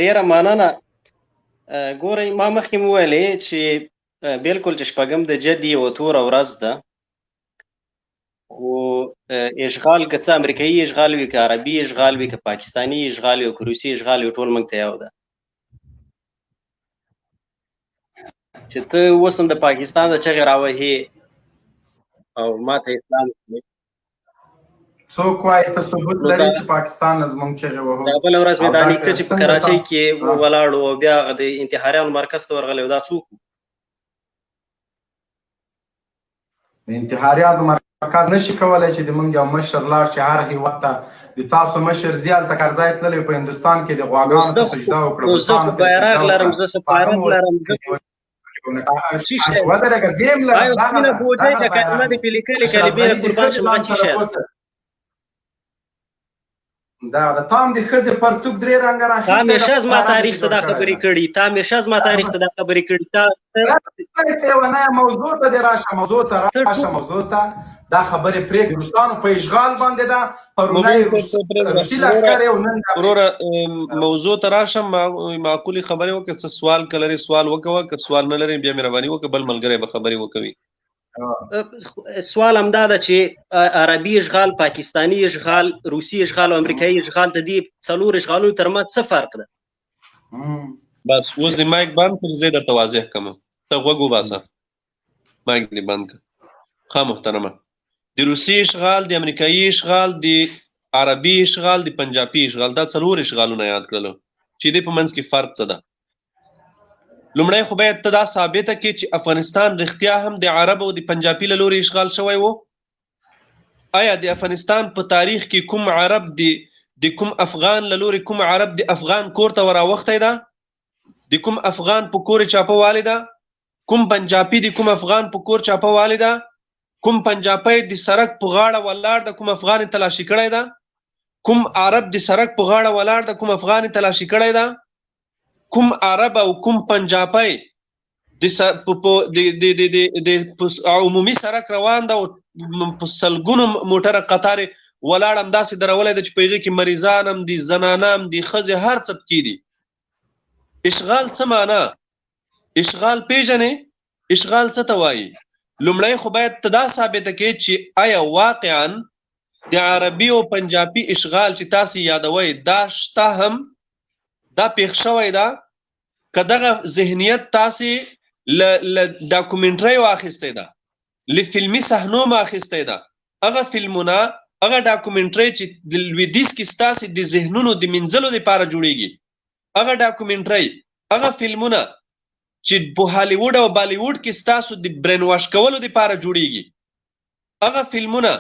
ډیره مننه. ګورئ، ما مخکې مو ویلې چې بالکل چې شپږم د جدي یوه توره ورځ ده، خو اشغال که څه امریکایي اشغال وي، که عربي اشغال وي، که پاکستاني اشغال وي، که روسي اشغال وي، ټول موږ ته یو ده. چې ته اوس هم د پاکستان د چغې راوهې او ما ته اسلام څوک وایي؟ ته ثبوت لري چې پاکستان نه زمونږ چغې وهو؟ دا بله ورځ مې دا نیکه چې په کراچۍ کې ولاړو او بیا هغه د انتحاریانو مرکز ته ورغلی، دا څوک؟ د انتحاریانو مرکز نشي کولای چې د مونږ یو مشر لاړ شي هر هیواد ته. د تاسو مشر ځي هلته، کرزی تللی په هندوستان کې د غواګانو ته سجده وکړه. زه خو بیرغ لرم، زه سفارت لرم، زه ودرېږه، زه هم لرم. سپینه بوجۍ د کلمه دې پرې لیکلې، کلمې قربان شم، هغه څه شی؟ دا د تام د ښځې پرتوګ درې رنګه راخیستی. تا همیشه زما تاریخ ته دا خبرې کړي، تا همیشه زما تاریخ ته دا خبرې کړي. تا نه، موضوع ته دې راشه، موضوع ته راشه، موضوع ته. دا خبرې پرېږده، روسانو په اشغال باندې ده پرونی روسي لښکر او نن. وروره، موضوع ته راشم، معقولې خبرې وکړه. څه سوال که لرې سوال وکوه، که سوال نه لرې بیا مهرباني وکړه، بل ملګری به خبرې وکوي. سوال هم دا ده چې عربي اشغال، پاکستاني اشغال، روسي اشغال او امریکایي اشغال، د دې څلور اشغالونو ترمنځ څه فرق ده؟ بس اوس د مایک بند کړ، زه درته واضح کړم، ته غوږ وباسه، مایک دې بند کړه. ښه محترمه، د روسي اشغال، د امریکایي اشغال، د عربي اشغال، د پنجابي اشغال، دا څلور اشغالونه یاد کړل چې د په منځ کې فرق څه ده؟ لومړی خو باید ته دا ثابته کړې چې افغانستان رښتیا هم د عرب او د پنجابي له لوري اشغال شوی وو. آیا د افغانستان په تاریخ کې کوم عرب د کوم افغان له لوري، کوم عرب د افغان کور ته وراوښتی ده؟ د کوم افغان په کور چاپه والي ده؟ کوم پنجابي د کوم افغان په کور چاپه والي ده؟ کوم پنجابی د سرک په غاړه ولاړ ده، کوم افغان تلاشي کړی ده؟ کوم عرب د سرک په غاړه ولاړ ده، کوم افغان تلاشي کړی ده؟ کوم عرب او کوم پنجابی د د د د د عمومي سرک روان ده او په سلګونو موټر قطار ولاړ همداسې درولی ده چې په هغې کې مریضان هم دي، زنانه هم دي، ښځې، هر څه پکې دي؟ اشغال څه معنا؟ اشغال پیژنې؟ اشغال څه ته وایي؟ لومړی خو باید ته دا ثابته کړې چې آیا واقعا د عربي او پنجابي اشغال چې تاسو یادوئ دا شته هم، دا پیښ شوی ده؟ که دغه ذهنیت تاسو له ډاکومنټریو اخیستی ده، له فلمي صحنو مو اخیستی ده، هغه فلمونه، هغه ډاکومنټري چې د لویدیځ کې ستاسو د ذهنونو د منځلو لپاره جوړیږي، هغه ډاکومنټري، هغه فلمونه چې په هالیوډ او بالیوډ کې ستاسو د برین واش کولو لپاره جوړیږي، هغه فلمونه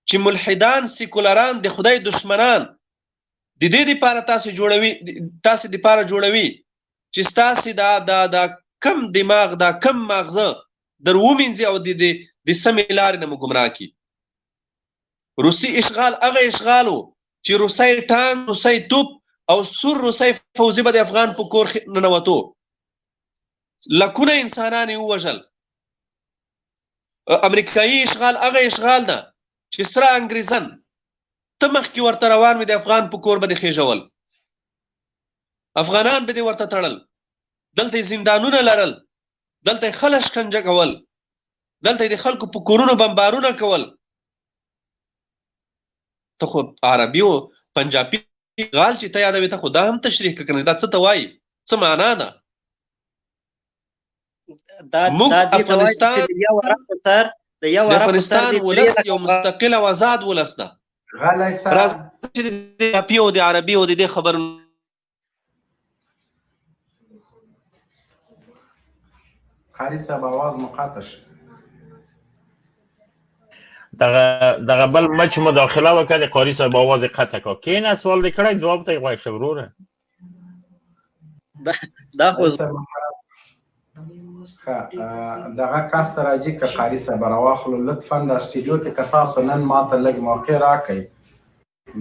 چې ملحدان، سیکولران، د خدای دشمنان د دې لپاره تاسو جوړوي، تاسو لپاره جوړوي چې ستاسو دا کم دماغ، دا کم ماغزه در ومینځي او د د سمې لارې نه مو ګمراه کړي. روسي اشغال هغه اشغال و چې روسی ټانک، روسی توپ او سور روسی فوځي به د افغان په کور ننوتو، لکونه انسانان یې ووژل. امریکایي اشغال هغه اشغال ده چې سره انګریزن ته مخکې ورته روان وي، د افغان په کور به دې خېژول، افغانان به دې ورته تړل، دلته یې زندانونه لرل، دلته یې خلک شکنجه کول، دلته یې د خلکو په کورونو بمبارونه کول. ته خو عربي او پنجابي غال چې ته یادوې، ته خو دا هم تشریح کړه، دا څه ته وایي، څه معنا ده؟ دا موږ دا دې ته وایي افغانستان چې د یو عرب په سر، د یو د عرب په سر افغانستان دې درې ولس لکه یو مستقل او آزاد ولس ده. غلی سه. راځه چې د پنجابي او د عربي او د دې خبرو قاری صاحب، आवाज مو قطع شو. دغه بل مچ مداخله وکړه، د قاری صاحب आवाज یې قطع کا. کینه، سوال دې کړی، ځواب ته یې غوږ شه وروره. دا خو قاری صاحب محترم، ښه، دغه کس ته راځي که قاری صاحب راواخلو لطفا دا سټډیو کې. که تاسو نن ماته لږ موقع راکړئ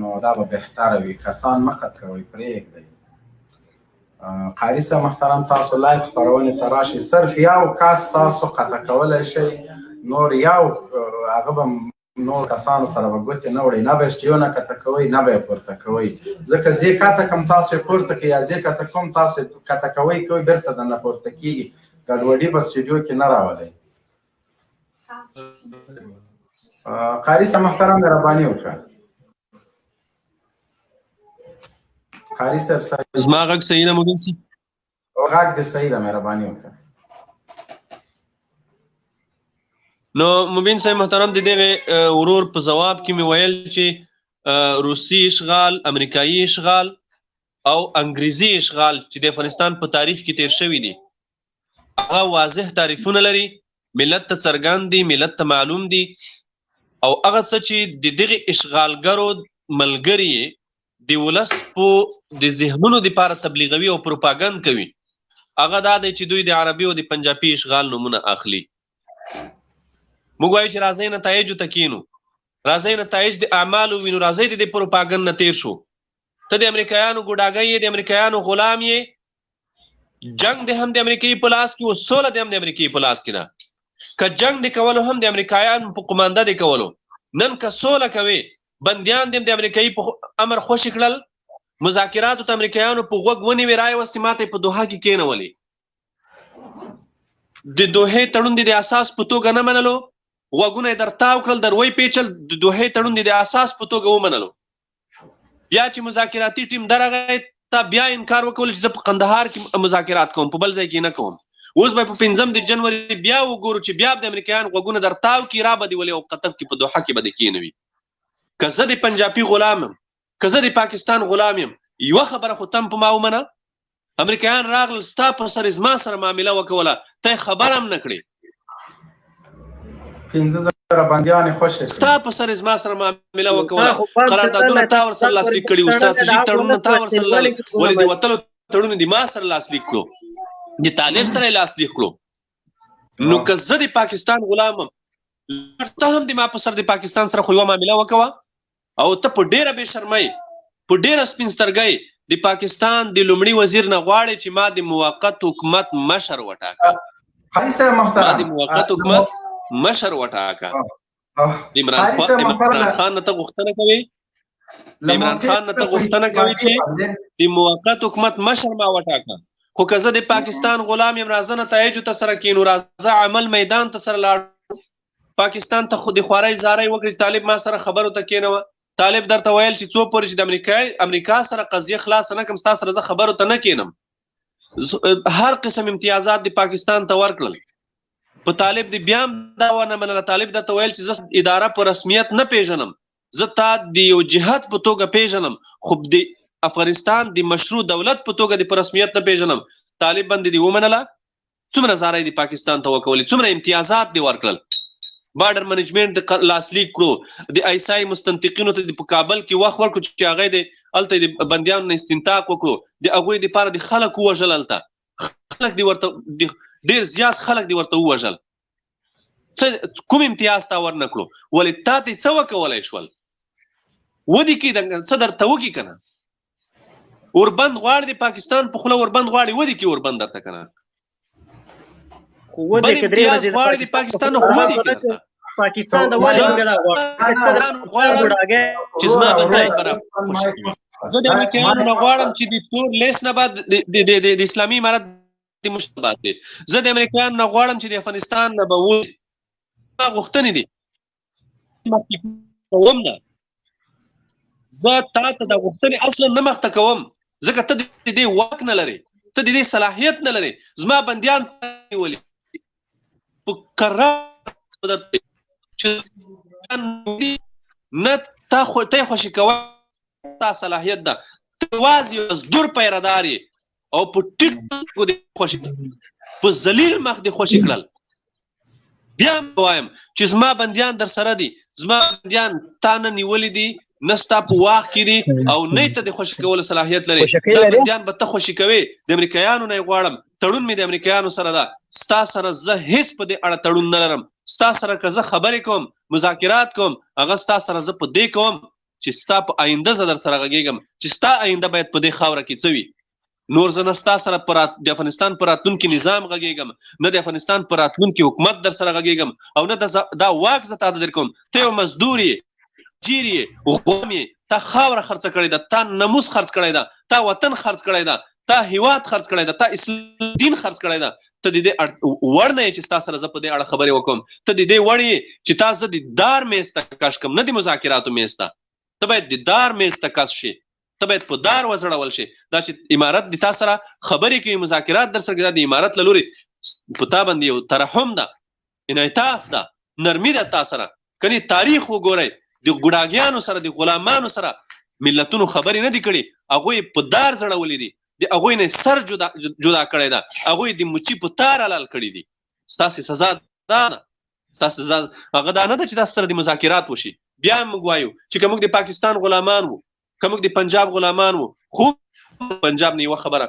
نو دا به بهتره وي. کسان مه قطع کوئ، پرېږدئ. قاری صاحب محترم، تاسو live خپرونې ته راشئ. صرف یو کس تاسو قطع کولی شئ، نور یو هغه به نور کسانو سره به ګوتې نه وړئ، نه به سټیو نه کته کوئ، نه به یې پورته کوئ، ځکه زه کته کوم تاسو یې پورته کوئ، یا زه کته کوم تاسو یې کته کوئ کوئ، بېرته درنه پورته کېږي. ګډوډي به سټډیو کې نه راولئ. قاري صاحب محترم مهرباني وکړه. قاري صاحب زما غږ صحیح نه مبین صاحب؟ غږ دې صحیح ده، مهرباني وکړه. نو مبین صاحب محترم، د دغه ورور په ځواب کې مې ویل چې روسي اشغال، امریکایي اشغال او انګریزي اشغال چې د افغانستان په تاریخ کې تیر شوی دي، هغه واضح تعریفونه لري، ملت ته څرګند دي، ملت ته معلوم دي، او هغه څه چې د دغه اشغالګرو ملګري د ولس په د ذهنونو لپاره تبلیغوي او پروپاګند کوي، هغه دا دی چې دوی د عربي او د پنجابي اشغال نومونه اخلي. موږ وایو چې راځئ نتایجو ته کینو، راځئ نتایج د اعمالو وینو، راځئ د دې پروپاګند نه تیر شو. ته د امریکایانو ګوډاګی یې، د امریکایانو غلام یې، جنگ دې هم د امریکې په لاس کې او سوله دې هم د امریکې په لاس کې ده. که جنگ دې کولو هم د امریکایانو په قومانده دې کولو. نن که سوله کوي، بندیان دې هم د امریکایي په امر خوشې کړل، مذاکراتو ته امریکایانو په غوږ ونیوې، رایې وستې، ماته یې په دوحه کې کېنولې. د دوحې تړون دې د اساس په توګه نه منلو، غوږونه یې در تاو کړل، در ویې پیچل، د دوحې تړون دې د اساس په توګه ومنلو. بیا چې مذاکراتي ټیم درغی، تا بیا انکار وکول چې زه په قندهار کې مذاکرات کوم، په بل ځای کې نه کوم. اوس به په 5 د جنوري بیا وګورو چې بیا د امریکایان غوږونه در تاو کړي، را به دې ولي او قطر کې په دوحه کې به دې کېنوي. که زه د پنجابي غلام یم، که زه د پاکستان غلام یم، یوه خبره خو تم په ما ومنه. امریکایان راغلل، ستا په سر یې زما سره معامله وکوله، ته یې خبر هم نه کړې. 5000 بندیان یې خوشې کړل. ستا په سر یې زما سره معامله وکوله، قراردادونه تا ورسره لاسلیک کړي وو، ستراتیژیک تړونونه تا ورسره لرل، ولې د وتلو تړون دې ما سره لاسلیک کړو، د طالب سره یې لاسلیک کړو. نو که زه د پاکستان غلام یم، ته هم د ما په سر د پاکستان سره خو یوه معامله وکوه، او ته په ډیره بې شرمۍ، په ډیره سپین سترګۍ د پاکستان د لومړي وزیر نه غواړي چې ما د موقت حکومت مشر وټاکه. قاري صاحب محترم، ما د موقت حکومت مشر وټاکه. عمران خان نه ته غوښتنه کوي، عمران خان نه ته غوښتنه کوي چې د موقت حکومت مشر ما وټاکه. خو که زه د پاکستان غلام یم، راځه نتایجو ته سره کینو، راځه عمل میدان ته سره لاړ، پاکستان ته خو د خوارۍ زارۍ وکړي چې طالب ما سره خبرو ته کینوه. طالب درته ویل چې څو پورې چې د امریکا سره قضیه خلاصه نه کړم، ستا سره زه خبرو ته نه کینم. هر قسم امتیازات د پاکستان ته ورکړل. په طالب دی بیا هم دا ونه منله. طالب درته ویل چې زه اداره په رسمیت نه پیژنم، زه تا د یو جهت په توګه پیژنم، خو د افغانستان د مشروع دولت په توګه د په رسمیت نه پیژنم. طالب باندې دی ومنله، څومره زارۍ دی پاکستان ته وکولې، څومره امتیازات دی ورکړل، بارډر منیجمنټ د لاسلیک کړو، د آی اس آی مستنطقینو ته په کابل کې وخت ورکړو چې هغه د هلته د بندیانو نه استنطاق وکړو، د هغوی دپاره د خلک ووژل، هلته خلک دی ورته ډېر زیات خلک دی ورته ووژل. څه کوم امتیاز تا ورنه کړو؟ ولې تا ته څه وکولای شول؟ ودی کې څه درته وکړي که نه؟ اوربند غواړي د پاکستان په خوله اوربند غواړي، ودی کې اوربند درته که نه؟ خو ودی بل کې درې امتیاز ورځې د غواړي د پاکستان پاکستان، په خو خوله ودی کې اوربند درته. پاکستان د ولې موږ دا غواړو؟ غواړم ګوډاګی چې زما بندیان به را خوشې کړي. زه د امریکایانو نه غواړم چې د تور لیست نه بعد د اسلامي امارت د مشرتابه دی. زه د امریکایانو نه غواړم چې د افغانستان نه به ووځي. ما غوښتنې دي مخکې کوم نه، زه تا ته دا غوښتنې اصلا نه مخته کوم، ځکه ته د دې واک نه لرې، ته د دې صلاحیت نه لرې. زما بندیان نیولي په کرار درته چې نه تا خو ته خوشې کوه، تا صلاحیت ده، ته یوازې یو مزدور پیردار یې او په ټیټ سترګو دې خوشې کړل، په ذلیل مخ دې خوشې کړل. بیا هم وایم چې زما بندیان در سره دي، زما بندیان تا نه نیولي دي، نه ستا په واک کې دي او نه ته د خوشې کولو صلاحیت لرې. دا بندیان به ته خوشې کوې. د امریکایانو نه یې غواړم، تړون مې د امریکایانو سره ده، ستا سره زه هیڅ په دې اړه تړون نه لرم. ستا سره که زه خبرې کوم، مذاکرات کوم، هغه ستا سره زه په دې کوم چې ستا په آینده زه در سره غږېږم چې ستا آینده باید په دې خاوره کې څه وي. نور زه نه ستا سره پر د افغانستان پر راتلونکي نظام غږېږم، نه د افغانستان پر راتلونکي حکومت در سره غږېږم، او نه دا واک زه تا ته درکوم. ته یو مزدور یې، جیر یې، غلام یې. تا خاوره خرڅه کړې ده، تا ناموس خرڅ کړی ده، تا وطن خرڅ کړی ده، تا هیواد خرڅ کړی ده، تا اسلام دین خرڅ کړی ده. ته د دې وړ نه یې چې ستا سره زه په دې اړه خبرې وکړم. ته د دې وړ یې چې تا زه د دار میز ته کش کړم، نه د مذاکراتو میز ته. ته باید د دار میز ته کش شې، ته باید په دار وځړول شې. دا چې امارت د تا سره خبرې کوي، مذاکرات در سره کوي، دا د امارت له لوري په تا باندې یو ترحم ده، انعطاف ده، نرمي ده تا سره. کني تاریخ وګورئ، د ګوډاګیانو سره، د غلامانو سره ملتونو خبرې نه دي کړي، هغوی په دار ځړولي دي، د هغوی نه سر جدا کړی ده، هغوی د مچي په تار حلال کړي دي. ستاسې سزا دا ده، ستاسې سزا هغه دا نه ده چې تاسو سره د مذاکرات وشي. بیا موږ وایو چې که موږ د پاکستان غلامان وو، که موږ د پنجاب غلامان وو، خو پنجاب نه یوه خبره،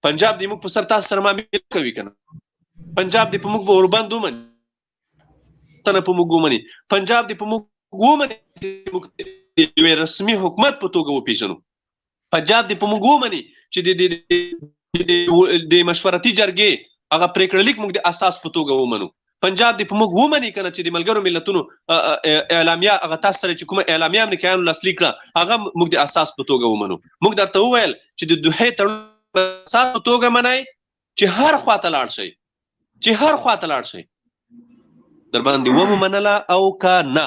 پنجاب دې موږ په سر تاسو سره معامله کوي که نه؟ پنجاب دې په موږ به اوربند ومني، تنه په موږ ومني، پنجاب دې په موږ ومني چې موږ د یوې رسمي حکومت په توګه وپیژنو، پنجاب دې په موږ ومني چې د مشورتي جرګې هغه پرېکړه لیک موږ د اساس په توګه ومنو، پنجاب دې په موږ ومني کنه چې د ملګرو ملتونو اعلامیه هغه تاسو سره چې کومه اعلامیه امریکایانو لاسلیک کړه هغه موږ د اساس په توګه ومنو. موږ درته وویل چې د دوحې تړون اساس په توګه منئ چې هر خواته لاړ شئ، چې هر خواته لاړ شئ، در باندې ومو منله او که نه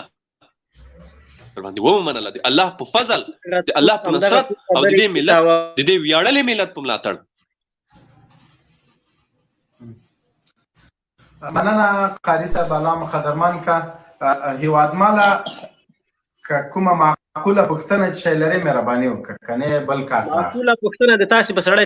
در باندې ومو منله، د الله په فضل، د الله په نصرت او د دې ملت، د دې ویاړلې ملت په ملاتړ. مننه قاري صاحب، الله مو قدرمن که. هیوادماله که کومه معقوله پوښتنه چې لرې مهرباني وکړه، که نه بل کس راغی. معقوله پوښتنه د تاسې په سړی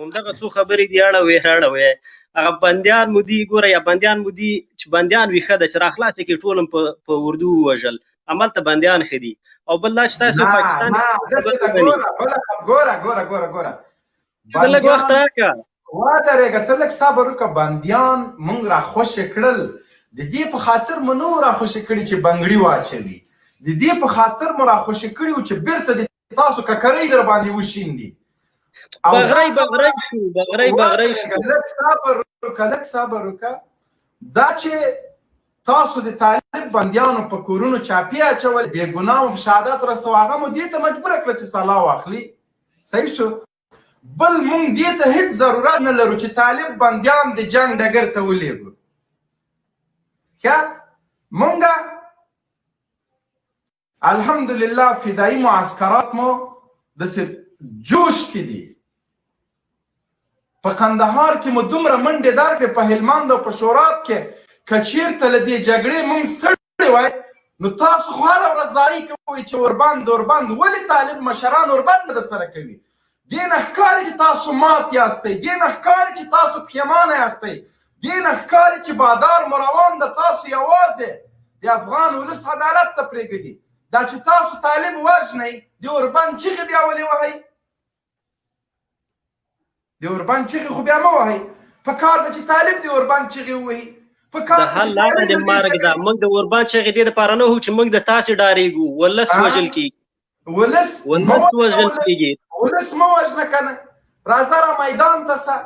همدغه څو خبرې دي، اړوې راړوې. هغه بندیان مو دي، ګوره یا بندیان مو دي چې بندیان وي ښه ده چې راخلاصې کړي، ټول هم په اردو ووژل، هملته بندیان ښه دي. او بل دا چې تاسو پاکستان ګوره ګوره ګوره ګوره، ته لږ وخت راکړه، ودرېږه، ته لږ صبر وکړه. بندیان مونږ راخوشې کړل، د دې په خاطر مو نه وو راخوشې کړي چې بنګړي واچوي، د دې په خاطر مو راخوشې کړي وو چې بېرته د تاسو ککرۍ در باندې وشیندي. بغرۍ بغرۍ شو، بغرۍ بغرۍ شو. لږ صبر وکړه، لږ صبر وکړه. دا چې تاسو د طالب بندیانو په کورونو چاپې اچول، بې ګناه مو په شهادت رسو، هغه مو دې ته مجبوره کړه چې سلا واخلي. صحیح شو. بل مونږ دې ته هیڅ ضرورت نه لرو چې طالب بندیان د جنګ ډګر ته ولیږو. ښه، مونږ الحمدلله فدایي معسکرات مو داسې جوش کې دي. په قندهار کې مو دومره منډې درکړې، په هلمند او په شوراب کې، که چیرته له دې جګړې مونږ ستړي وای نو تاسو خو هره ورځ زارۍ کوئ چې اوربند اوربند. ولې طالب مشران اوربند نه درسره کوي؟ دې نه ښکاري چې تاسو مات یاستئ، دې نه ښکاري چې تاسو پښیمانه یاستئ، دې نه ښکاري چې بادار مو روان ده. تاسو یوازې د افغان ولس عدالت ته پرېږدي. دا چې تاسو طالب وژنئ، د اوربند چیغې بیا ولې وهئ؟ د اوربند چیغې خو بیا مه وهئ. په کار ده چې طالب د اوربند چیغې ووهي. په کار د حل لاره د مرګ ده. موږ د اوربند چیغې دې دپاره نه وهو چې موږ د تاسې ډارېږو. ولس وژل کېږي، ولس وژل کېږي، ولس مه وژنه که نه. راځه را میدان ته سه،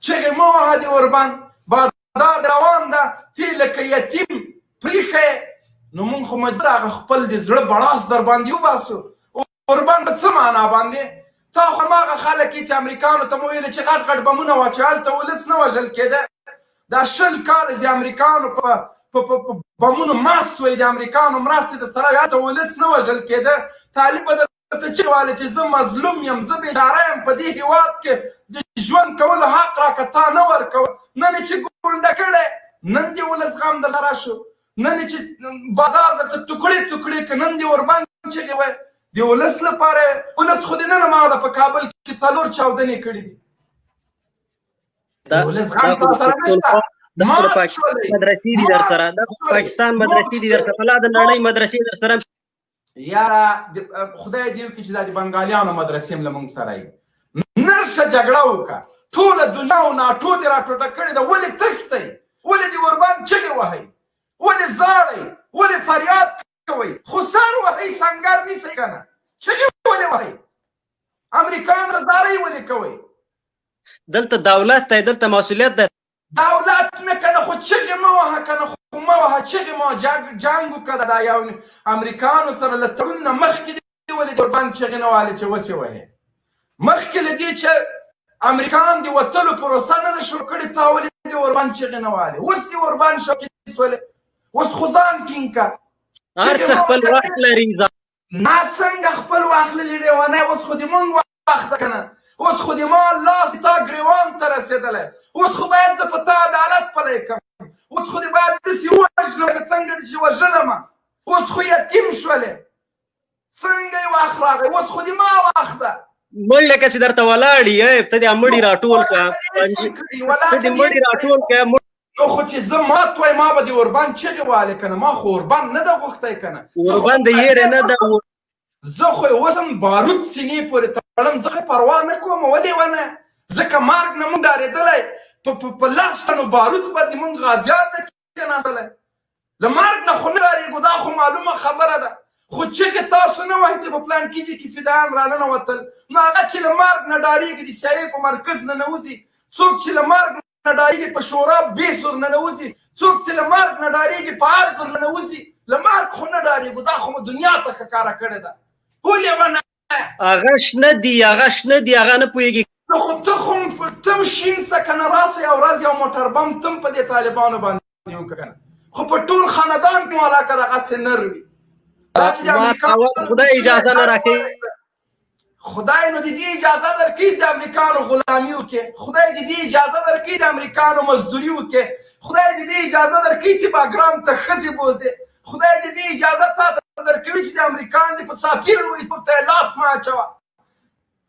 چیغې مه وهه د اوربند، بادار روان ده، تی لکه یتیم پریښی. نو مونږ خو مجبور هغه خپل د زړه بړاس در باندې وباسو. اوربند په څه معنا باندې؟ تا خو هماغه خلک یې چې امریکانو ته مو ویل چې غټ غټ بمونه واچوي، هلته ولس نه وژل کېده. دا 20 کاله د امریکانو په بمونو مست وئ، د امریکانو مرستې در سره وې، هلته ولس نه وژل کېده. طالب به درته چیغې والې چې زه مظلوم یم، زه بېچاره یم، په دې هیواد کې د ژوند کولو حق راکړه، تا نه ورکوه. نن یې چې ګونډه کړی، نن دې ولس غم در سره شو، نن یې چې بازار درته ټوکړې ټوکړې کړ، نن دې اوربند چیغې وایې د ولس لپاره. ولس خو دې نن هماغه په کابل کې 4 چاودنې کړې دي. ولس غم تا سره نشته. مدرسې دي در سره، د پاکستان مدرسې دي در سره، لا د نړۍ مدرسې در سره. یاره خدای دې وکړي چې دا د بنګالیانو مدرسې هم له موږ سره وي. نرشه جګړه وکړه، ټوله دنیا او ناټو دې راټوټه کړې ده. ولې تښتئ؟ ولې د اوربند چغې وهئ؟ ولې ژاړئ؟ ولې فریاد کوئ؟ خو سر وهئ، سنګر نیسئ که نه؟ چغې ولې وهئ؟ امریکایان زارۍ ولې کوئ؟ دلته دولت دی، دلته مسؤلیت دی. دولت نه کنه، خو چغې مه وهه کنه، خو مه وهه چغې مه، جنګ وکړه. دا یو امریکانو سره له تړون نه مخکې دې ولې د اوربند چغې نه والې چې وسې وهې؟ مخکې له دې چې امریکان د وتلو پروسه نه ده شروع کړې، تا ولې د اوربند چغې نه والې؟ اوس د اوربند شوقي سولې، اوس خو ځان ټینګ کړه. هر څه خپل وخت لري. نه څنګه خپل وخت لري لیونی؟ اوس خو دې مونږ وخت ده که نه، اوس خو دې ما لاس تا ګریوان ته رسېدلی، اوس خو باید زه په تا عدالت پلی کړم، اوس خو دې باید داسې ووژنم لکه څنګه دې چې وژلم، اوس خو یتیم شولې، څنګه یې وخت راغی؟ اوس خو دې ما وخت ده. مړ لکه چې درته ولاړ یې، ته دې مړي راټول کړه، ته دې مړي راټول کړه. نو خو چې زه مات وای ما به د اوربند چغې والې که نه، ما خو اوربند نه ده غوښتی که نه، اوربند د یېرې نه ده. زه خو یې اوس هم باروت سینې پورې تړم، زه خو یې پروا نه کوم. ولې ونه؟ ځکه مرګ نه مونږ ډارېدلی، په لس ټنو باروت باندې مونږ غازیان نه کېناستلی، له مرګ نه خو نه ډارېږو، دا خو معلومه خبره ده. خو چغې تاسو نه وایئ چې په پلان کیجي کې فدایان راننوتل، نو هغه چې له مرګ نه ډارېږي د سیایې په مرکز ننوځي، څوک چې له مرګ نه ډارېږي په شوراب بیسور ننوځي، څوک چې له مرګ نه ډارېږي په ارګ ورننوځي. له مرګ خو نه ډارېږو، دا خو مو دنیا ته ښه کاره کړې ده. ولې ونه؟ هغه شنه دي، هغه شنه دي، هغه نه پوهېږي. نو خو ته خو تم شین سه که نه، راسه یو ورځ یو موټر بم تم په دې طالبانو باندې وکړه که نه، خو په ټول خاندان کې ولاکه دغسې نر وي. دا چې د امریکا خدای اجازه نه راکوي، خدای نو د دې اجازه درکوي چې د امریکانو غلامي وکړي، خدای د دې اجازه درکوي د امریکانو مزدوري وکړي، خدای د دې اجازه درکوي چې باګرام ته ښځې بوځي، خدای د دې اجازه تا ته درکوي چې د امریکان دې په څاپېړو وي پورته یې لاس مه اچوه،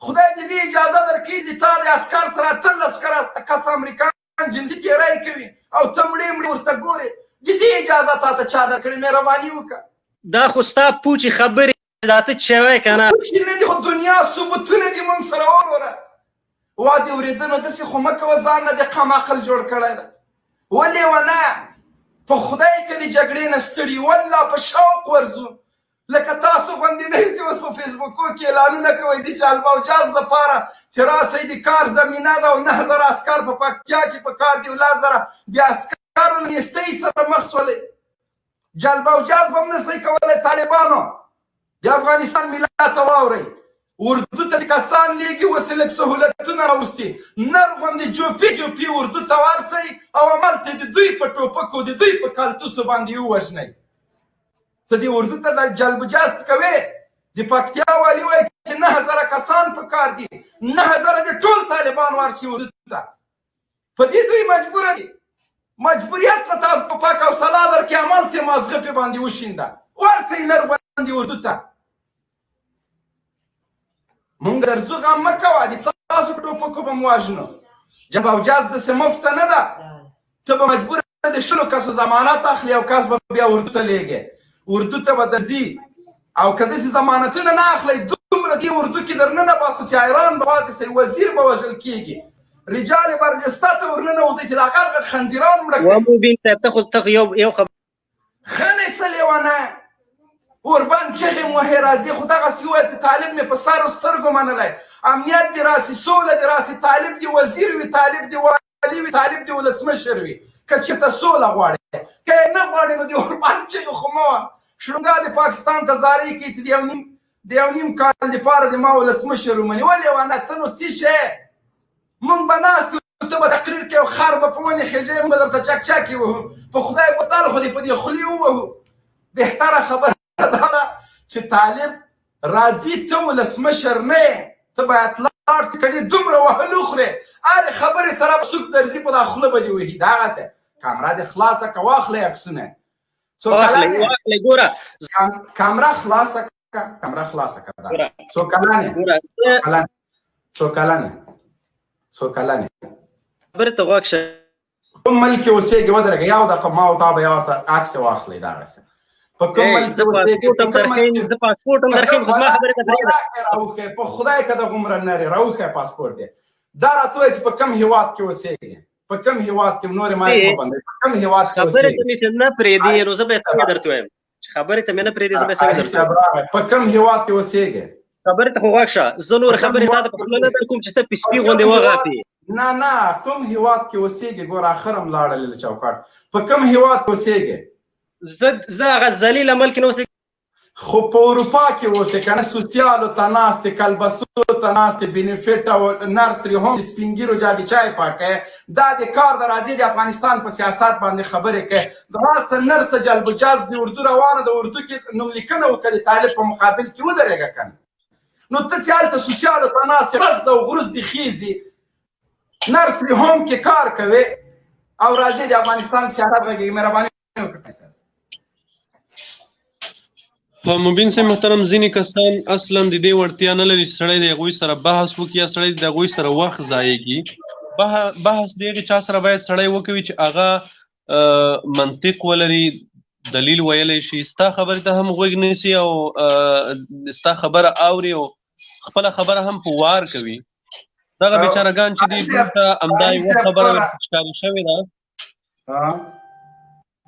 خدای د دې اجازه درکوي چې تا د عسکر سره 18 کسه امریکان جنسي تېری کوي او ته مړې مړې ورته ګورې، د دې اجازه تا ته چا درکړې؟ مهرباني وکړه. دا خو ستا پوچې خبرې دا ته چې وایې که نه؟ پوچې نه دي، خو دنیا ثبوتونه دي مونږ سره وروره. وا دې اورېدنو داسې خو مه کوه، ځان نه دې قم عقل جوړ کړی ده. ولې ونه؟ په خدای که د جګړې نه ستړي، والله په شوق ورځو. لکه تاسو غوندې نه چې اوس په فیسبوکو کې اعلانونه کوئ د جلب او جاز لپاره چې راسئ د کار زمینه ده او 9000 عسکر په پکتیا کې په کار دي او 10000 د عسکرو له نیستۍ سره مخ سولئ. جلب او جاز به هم نه سئ کولی. طالبانو د افغانستان ملت ته واورئ، اردو ته چې کسان لیږي اوس یې لږ سهولتونه راوستي، نر غوندې جوپې جوپې اردو ته ورسئ او هملته د دوی په ټوپکو د دوی په کالتوسو باندې ووژنئ. ته دې اردو ته د جلب و جذب کوې؟ د پکتیا والي وایي چې 9000 کسان په کار دي، 9000 دې ټول طالبان ورسي اردو ته. په دې دوی مجبوره دي، مجبوریت له تاسو په پاک او سلا درکې هملته یې مازغه پې باندې وشینده، ورسئ نر غوندې اردو ته. مونږ درځو، غم مه کوه، د تاسو په ټوپکو به مو وژنو. جلب او جذب داسې مفته نه ده، ته به مجبوره د 20 کسو ضمانت اخلي او کس به بیا اردو ته لیږي، اردو ته به درځي او که داسې ضمانتونه نه اخلئ دومره دې اردو کې درننه باسو چې حیران به پاتې سئ، وزیر به وژل کېږي، رجال برجسته ته ورننوځئ چې دا غټ غټ خنزیران مړه کړئ. ومبین صاحب، ته خو ته خو یو خبر غلی سه لیونی، اوربند چغې مو وهې راځي، خو دغسې ووایه چې طالب مې په سر سترګو منلی، امنیت دې راسي، سوله دې راسي، طالب دې وزیر وي، طالب دې والي وي، طالب دې ولسمشر وي، که چېرته سوله غواړې. که یې نه غواړې نو د اوربند چغې خو مه وه. شړونګا د پاکستان ته زارۍ کوي چې د یو نیم کال دپاره د ما ولسمشر ومني. ولې ونه؟ ته نو څه شی؟ مونږ به ناست یو، ته به تقریر کوې او خر به په ونې خېژوې، مونږ به درته چکچکې وهو، په خدای بوتل خو دې په دې خولې ووهو. بهتره خبره دا ده چې طالب راځي، ته ولسمشر نه یې، ته باید لاړ شې، که دې دومره وهل وخورې هرې خبرې سره به څوک درځي په دا خوله به دې وهي. دغسې کامره دې خلاصه که واخلې عکسونه. څو کلن یې؟ واخلې ګوره. کامره خلاصه که، کامره خلاصه که دا. څو کلن یې؟ څو کلن یې؟ څو کلن یې؟ خبرې ته غوږ شه. کوم ملک کې اوسېږې؟ ودرېږه یو دقیقه، ما او تا به یو ورته عکس واخلئ. دغسې په کوم ملک کې اوسېږې؟ زه پاسپورټ هم درښیم، خو زما خبرې ته پرېږده. راوښیه په خدای که دغومره نرې، راوښیه پاسپورټ دې. دا راته ووایه چې په کوم هېواد کې اوسېږې؟ په کوم هېواد کې؟ نورې مایک مه بندوئ. په کوم هېواد کې خبرې ته مې چې نه پرېږدي نو زه به یې څنګه درته ووایم؟ خبرې ته مې نه پرېږدي زه به یې څنګه درته ووایم؟ په کوم هېواد کې اوسېږې؟ خبرې ته خو غوږ شه، زه نور خبرې تا ته په خوله نه در کوم چې ته په سپي غوندې وغاپې. نه نه، کوم هیواد کې اوسېږي؟ ګوره، اخر هم لاړلې له چوکاټ. په کوم هیواد کې اوسېږي؟ زه هغه ذلیله ملک نه اوسېږم. خو په اروپا کې اوسې که نه؟ سوسیالو ته ناست، کلبسو ته ناست، بینیفیټ او نرسري هم سپینګیرو جاګي چای پاکه. دا د کار د راځي د افغانستان په سیاست باندې خبرې کوي. راسه نرسه، جلب و جذب د اردو روانه د اردو کې نوم لیکنه وکړه، د طالب په مقابل کې ودرېږه که نه. نو ته چې هلته سوسیالو ته ناست، رز او غرز دې خېزي، نرسري هم کې کار کوي او راځي د افغانستان سیاست غږېږي. مهرباني وکړه. مبین صاحب محترم، ځینې کسان اصلا د دې وړتیا نه لري چې سړی د هغوی سره بحث وکړي یا سړی د هغوی سره وخت ضایع کړي. بحث د هغې چا سره باید سړی وکوي چې هغه منطق ولري، دلیل ویلی شي، ستا خبرې ته هم غوږ نیسي او ستا خبره اوري او خپله خبره هم په وار کوي. دغه بیچارهګان چې دي، دوی ته همدا یوه خبره ورپېچکاري شوې ده،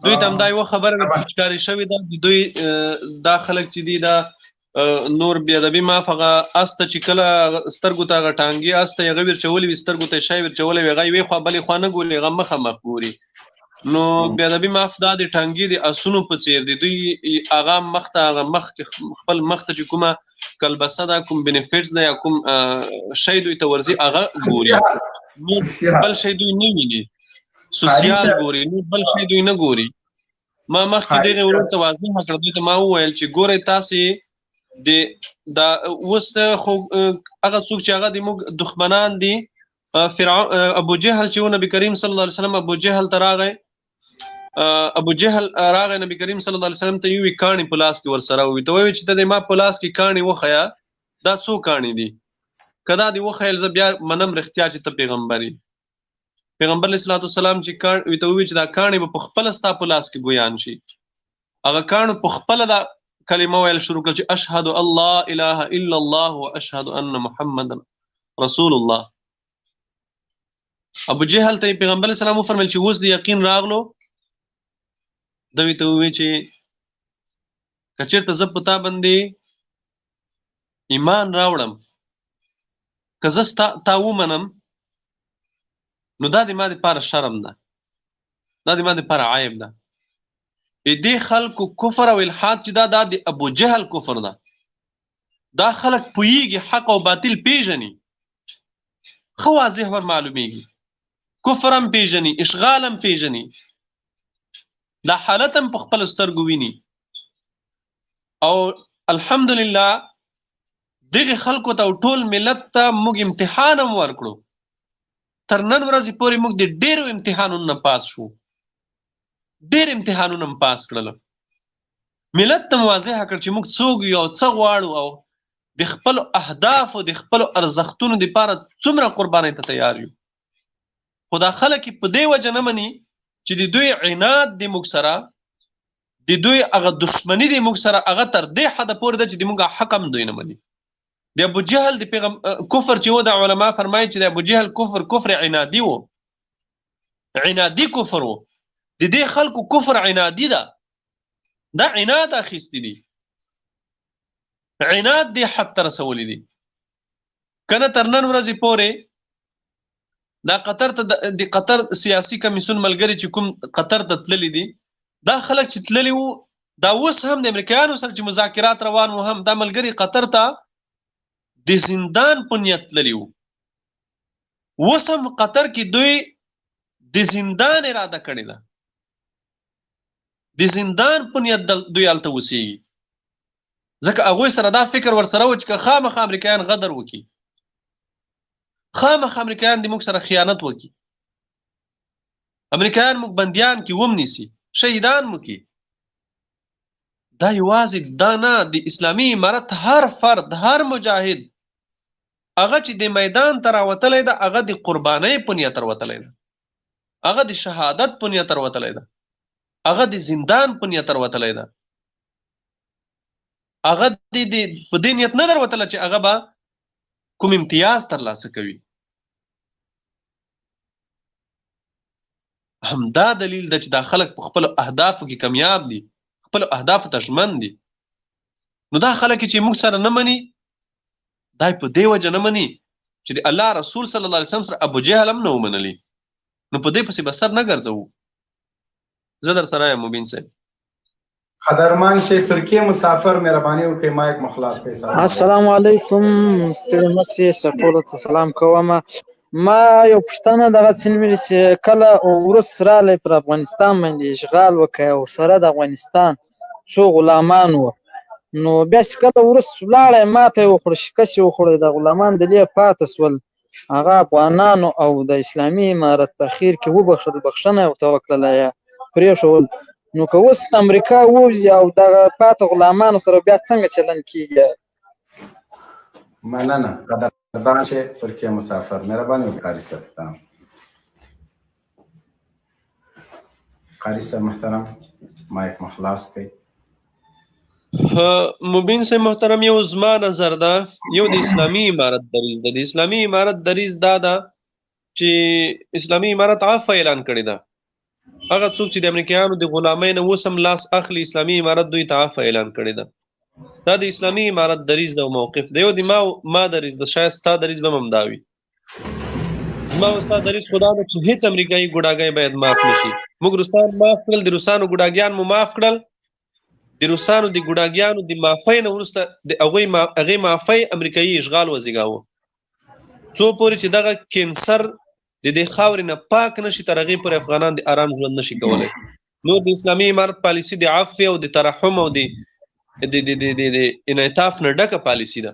دوی ته همدا یوه خبره ورپېچکاري شوې ده. دوی دا خلک چې دي، دا نور بې ادبي معاف، هغه اس ته چې کله سترګو ته هغه ټانګې، اس ته یې هغه ورچولې وي، سترګو ته یې شی ورچولی وي، هغه یوې خوا بلې خوا نه ګوري، هغه مخه مخ ګوري. نو بې ادبي معاف، دا د ټانګې د اسونو په څېر دي. دوی هغه مخ ته، هغه مخ کې خپل مخ ته چې کومه کلبسه ده، کوم بینیفیټس ده یا کوم شی دوی ته ورځي، هغه ګوري، نور بل شی دوی نه ویني. سوسیال ګوري، نور بل شی دوی نه ګوري. ما مخکې دغه ورور ته واضح کړه، دوی ته ما وویل چې ګورئ، تاسې د دا اوس خو هغه څوک چې هغه د موږ دښمنان دي، فرعون، ابو جهل چې نبی کریم صلی الله علیه وسلم، ابو جهل ته راغی، ابو جهل راغی نبی کریم صلی الله علیه وسلم ته، یو کاڼي په لاس کې ورسره وي، ته وایي چې ته د ما په لاس کې کاڼي وښیه، دا څو کاڼي دي؟ که دا دې وښیل، زه بیا منم رښتیا چې ته پیغمبر یې. پیغمبر علیه الصلاة والسلام چې کاڼ ته وویل چې دا کاڼي به په خپله ستا په لاس کې ګویان شي، هغه کاڼو په خپله دا کلمه ویل شروع کړل چې اشهد الله اله الا الله واشهد ان محمدا رسول الله. ابو جهل ته پیغمبر علیه السلام وفرمایل چې اوس د یقین راغلو؟ دوی ته وویل چې که چېرته زه په تا باندې ایمان راوړم، که زه ستا تا ومنم، نو دا د ما دپاره شرم ده، دا د ما دپاره عیب ده. د دې خلکو کفر او الحاد چې دا د ابو جهل کفر ده. دا خلک پوهیږي، حق او باطل پیژني، ښه واضح ور معلومیږي، کفر هم پیژني، اشغال هم پیژني، دا حالت هم په خپلو سترګو ویني. او الحمدلله دغه خلکو ته او ټول ملت ته موږ امتحان هم ورکړو. تر نن ورځې پورې موږ د ډېرو امتحانونو نه پاس شو، ډېر امتحانونه هم پاس کړل. ملت ته مو واضح کړ چې موږ څوک یو او څه غواړو او د خپلو اهدافو، د خپلو ارزښتونو دپاره څومره قربانۍ ته تیار یو. خو دا خلک یې په دې وجه نه مني چې د دوی عناد د موږ سره، د دوی هغه دښمني د موږ سره هغه تر دې حده پورې ده چې د موږ حق هم دوی نه مني. د ابو جهل د پیغام کفر چې و، د علما فرمایي چې د ابو جهل کفر کفر عنادي و، عنادي کفر و. د دې خلکو کفر عنادي ده، دا عناد اخیستي دي، عناد دې حد ته رسولي دي. کنه تر نن ورځې پورې دا قطر ته د قطر سیاسي کمیسیون ملګري چې کوم قطر ته تللي دي، دا خلک چې تللي وو، دا اوس هم د امریکایانو سره چې مذاکرات روان وو، هم دا ملګري قطر ته د زندان په نیت تللي وو. اوس هم قطر کې دوی د زندان اراده کړې ده، د زندان په نیت دوی هلته اوسېږي، ځکه هغوی سره دا فکر ورسره و چې که خامخا امریکایان غدر وکړي، خامخا امریکایان د موږ سره خیانت وکړي، امریکایان موږ بندیان کې وم نیسي، شهیدان مو کړي. دا یوازې دا نه، د اسلامي امارت هر فرد، هر مجاهد هغه چې د میدان ته راوتلی ده، هغه د قربانۍ په نیت راوتلی ده، هغه د شهادت په نیت راوتلی ده، هغه د زندان په نیت راوتلی ده، هغه د په دې نیت نه دروتله چې هغه به کوم امتیاز ترلاسه کوي. همدا دلیل ده چې دا خلک په خپلو اهدافو کې کمیاب دي، خپلو اهدافو ته ژمن دي. نو دا خلک چې موږ سره نه مني، دا په دې وجه نه مني چې د الله رسول صلی الله علیه وسلم سره ابو جهل هم نه ومنلي، نو په دې پسې به سر نه ګرځوو. زه در سره یم مبین صاحب. قدرمن شي ترکیه مسافر، مهرباني وکړئ مایک مو خلاص کړئ. سلام السلام علیکم، ستړي مه شئ، ټولو ته سلام کوم. ما یو پوښتنه دغه څه مې چې کله ورس راغلی پر افغانستان باندې اشغال وکړ او سره د افغانستان څو غلامان وو، نو بیا چې کله ورس ولاړی ماته یې وخوړه، شکست یې وخوړی، د غلامان د لې پاته سول، هغه افغانانو او د اسلامي امارت په اخیر کې وبخښل، بخښنه یې ورته وکړله یا پرېښول. نو که اوس امریکا ووځي او دغه پاته غلامانو سره بیا څنګه چلند کیږي؟ مننه قدردان شي ترکیه مسافر، مهرباني وکړئ قاري صاحب. قاري صاحب محترم مایک مو خلاص کړئ. مبین صاحب محترم، یو زما نظر ده، یو د اسلامي امارت دریځ ده. د اسلامي امارت دریځ دا ده چې اسلامي امارت عفوه اعلان کړې ده. هغه څوک چې د امریکایانو د غلامۍ نه اوس هم لاس اخلي، اسلامي امارت دوی ته عفوه اعلان کړې ده. دا د اسلامي امارت دریځ ده او موقف دی. یو د ما دریځ ده، شاید ستا دریځ به هم دا وي. زما او ستا دریځ خو دا ده چې هیڅ امریکایي ګوډاګی باید معاف نه شي. موږ روسان معاف کړل، د روسانو ګوډاګیان مو معاف کړل. د روسانو د ګوډاګیانو د معافۍ نه وروسته د هغوی هغې معافۍ امریکایي اشغال وزېږاوه. څو پورې چې دغه کینسر د دې خاورې نه پاک نه شي، تر هغې پورې افغانان د آرام ژوند نه شي کولی. نور د اسلامي امارت پالیسي د عفوې او د ترحم او د د د د د د انعطاف نه ډکه پالیسي ده.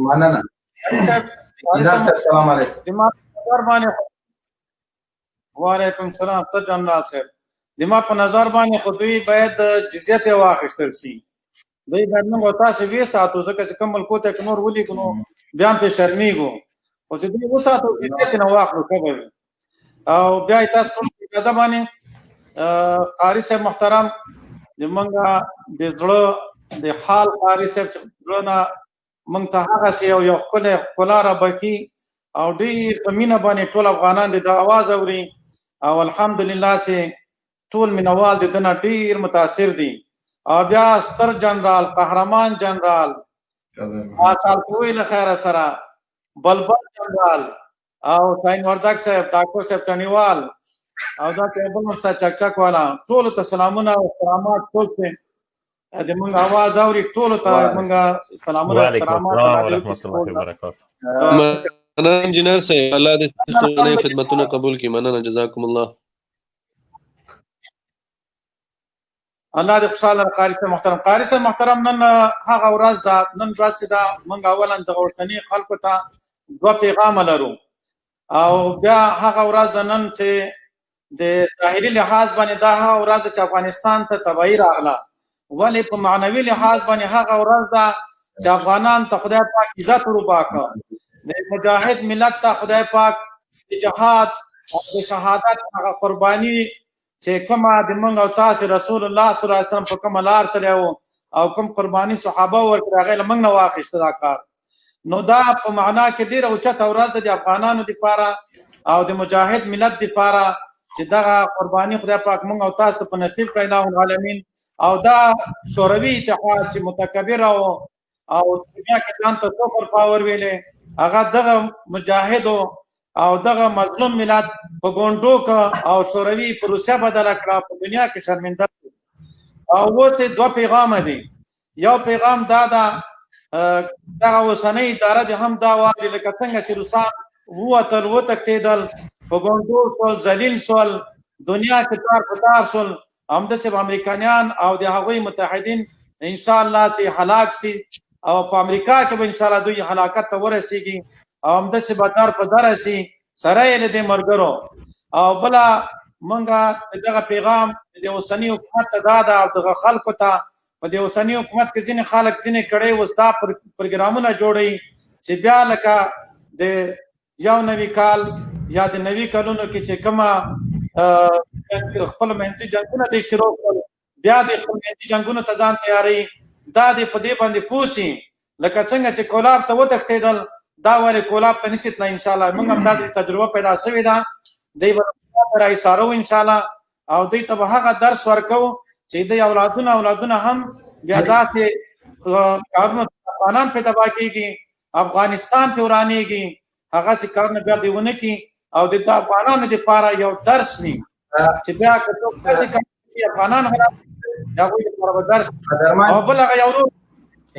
مننه جنرال صاحب، سلام علیکم. وعلیکم السلام. ته جنرال صاحب، د ما په نظر باندې خو دوی باید جزیه ته واخیستل شي. دوی باید موږ تاسو وې ساتو، ځکه چې کوم ملکو ته نور ولیکو نو بیا هم پرې شرمېږو، خو چې دوی وساتو جزیه ترې نه واخلو ښه به وي. او بیا تاسو ټول اجازه باندې قاري صاحب محترم، زمونږ د زړه د حال قاري صاحب چې زړه نه مونږ ته هغسې یو ښکلی ښکلا رابښي او ډېر په مینه باندې ټول افغانان د ده اواز اوري، او الحمدلله چې ټول مینوال د ده نه ډېر متاثر دي. او بیا ستر جنرال، قهرمان جنرال، مارشال کوی له خیره سره، بلبل جنرال او ساین وردک صاحب، ډاکټر صاحب تڼیوال، او دا بل مشته چکچک والا، ټولو ته سلامونه او احترامات. څوک چې د مونږ اواز اوري ټولو ته مونږ سلامونه او احترامات. الله دې ورحمت الله وبرکاته. مننه انجینر صاحب، الله دې ستاسو خدمتونه قبول کړي. مننه، جزاکم الله. الله دې خوشاله. قاري صاحب محترم، قاري صاحب محترم، نن هغه ورځ ده، نن ورځ چې دا مونږ اولا د اوسني خلکو ته دوه پیغامه لرو، او بیا هغه ورځ ده نن چې د ظاهري لحاظ باندې دا هغه ورځ چې افغانستان ته تباهي راغله، ولې په معنوي لحاظ باندې هغه ورځ ده چې افغانان ته خدای پاک عزت وروباښه، د مجاهد ملت ته خدای پاک د جهاد او د شهادت هغه قرباني چې کومه د موږ او تاسو رسول الله صلی الله علیه وسلم په کومه لار تللی وو او کوم قرباني صحابه ورکړه، هغه له موږ نه واخیسته دا کار. نو دا په معنا کې ډیره اوچته ورځ ده د افغانانو دپاره او د مجاهد ملت دپاره چې دغه قرباني خدای پاک موږ او تاسو ته په نصیب کړی الہ العالمین. او دا شوروي اتحاد چې متکبر او دنیا کې ځان ته سوپر پاور ویلې، هغه دغه مجاهدو او دغه مظلوم ملت په ګونډو ک او شوروي په روسیا بدله کړه، په دنیا کې شرمنده. او اوس یې دوه پیغامه دي. یو پیغام دا ده، دغه اوسنۍ اداره دې هم دا واوري، لکه څنګه چې روسان ووتل، وتښتېدل، په ګونډو شول، ذلیل شول، دنیا کې تار په تار شول، همداسې به امریکایان او د هغوی متحدین ان شاء الله چې هلاک سي، او په امریکا کې به ان شاء الله دوی هلاکت ته ورسیږي، او همداسې به در په در سي سره یې له دې ملګرو. او بله مونږ دغه پیغام د اوسني حکومت ته دا ده، او دغه خلکو ته په دې اوسني حکومت کې ځینې خلک ځینې کړۍ اوس دا پروګرامونه جوړوي چې بیا لکه د 91 کال یا د 90 کلونو کې چې کومه خپل منځي جنګونه دې شروع کړل، بیا د خپل منځي جنګونو ته ځان تیاری. دا دې په دې باندې پوه سي، لکه څنګه چې کولاب ته وتښتېدل، دا ولې کولاب ته نشي تلای. ان شاء الله موږ هم داسې تجربه پیدا شوې ده، دی به را ایسارو ان شاء الله، او دوی ته به هغه درس ورکوو چې د اولادونه هم بیا داسې کارونه افغانان په تباه کېږي. افغانستان په ورانیږي، هغه سي کارونه بیا دی ونه کی او د افغانانو لپاره یو درس وي چې بیا که څوک داسې کار کوي افغانان خراب، د هغوی لپاره به درس. او بل هغه یو ورور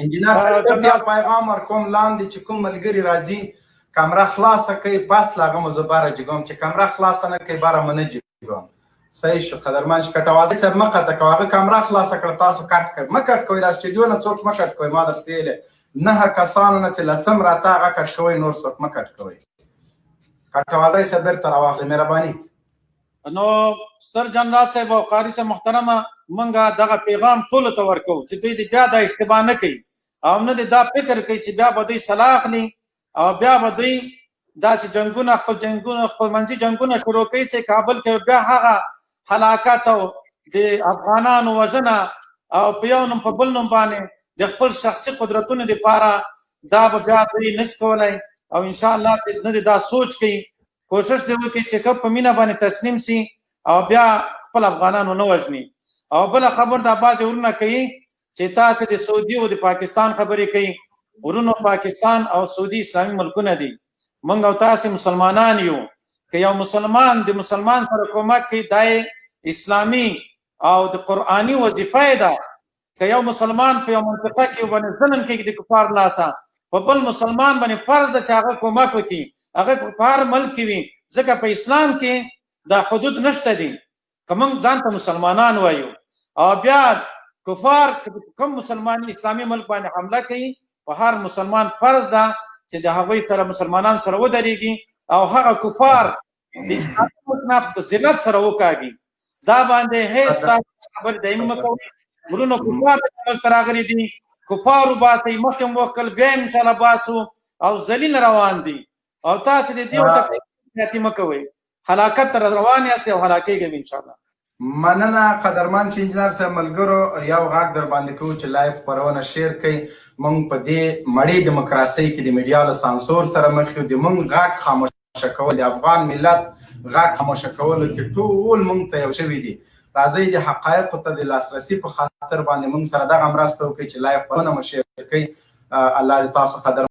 انجینر صاحب بیا پیغام ورکوم لاندې چې کوم ملګري راځي کمره خلاصه کوي، پس له هغه مو زه باره جګوم، چې کمره خلاصه نه کوي باره مو نه جګوم. صحیح شو قدرمن شي. کټوازی صاحب مه قطع کوه، هغه کمره خلاصه کړه، تاسو کټ کړئ، مه کټ کوئ، دا سټډیو نه څوک مه کټ کوئ. ما درته ویلې 9 کسانو نه چې لسم راته هغه کټ کوئ، نور څوک مه کټ کوئ. کټوازی صاحب درته راواخلئ مهرباني. نو ستر جنرال صاحب او قاري صاحب محترمه، مونږه دغه پیغام ټولو ته ورکوو چې دوی دې بیا دا اشتباه نه کوي او نه دې دا فکر کوي چې بیا به دوی سلاح اخلي او بیا به دوی داسې جنګونه خپل جنګونه خپل منځي جنګونه شروع کوي چې کابل کې بیا هغه هلاکت او د افغانانو وژنه او په یو نوم په بل نوم باندې د خپل شخصي قدرتونو لپاره دا به بیا دوی نس کولای. او ان شاء الله چې نه دا سوچ کوي، کوشش دی وکړي چې که په مینه باندې تسلیم سي او بیا خپل افغانانو نه وژني. او بل خبر دا بعضې ورونه کوي چې تاسو د سعودي او د پاکستان خبرې کوي. ورونو، پاکستان او سعودي اسلامي ملکونه دي، مونږ او تاسو مسلمانان یو. که یو مسلمان د مسلمان سره کومک کوي دا اسلامي او د قرآني وظیفه ده. که یو مسلمان په یو منطقه کې باندې ظلم کوي د کفار لاسه، په بل مسلمان باندې فرض ده چې هغه کومک وکړي، هغه په هر ملک کې وي، ځکه په اسلام کې دا حدود نشته دي. که موږ ځان ته مسلمانان وایو او بیا کفار کوم مسلمان اسلامي ملک باندې حمله کوي، په هر مسلمان فرض ده چې د هغوی سره مسلمانان سره ودرېږي او هغه کفار د اسلامي ملک نه په ذلت سره وکاږي. دا باندې هیڅ تاسو خبرې دایمي مه کوئ. ورونو، کفار ملک ته راغلي دي، کفار وباسئ، مخکې مو وکړل، بیا یې انشاءالله باسو او ذلیل روان دي او تاسو د دې ورته زیاتي مه کوئ، هلاکت ته روان یاست او هلاکېږئ انشاءالله. مننه قدرمن چې انجنیر صاحب. ملګرو، یو غږ در باندې کوو چې live خپرونه share کړئ. مونږ په دې مړې دیموکراسۍ کې د میډیا له سانسور سره مخ یو. د مونږ غږ خاموشه کول، د افغان ملت غږ خاموشه کولو کې ټول مونږ ته یو شوي دي. راځئ د حقایقو ته د لاسرسي په خاطر باندې مونږ سره دغه مرسته وکړئ چې live خپرونه مو share کړئ. الله دې تاسو قدر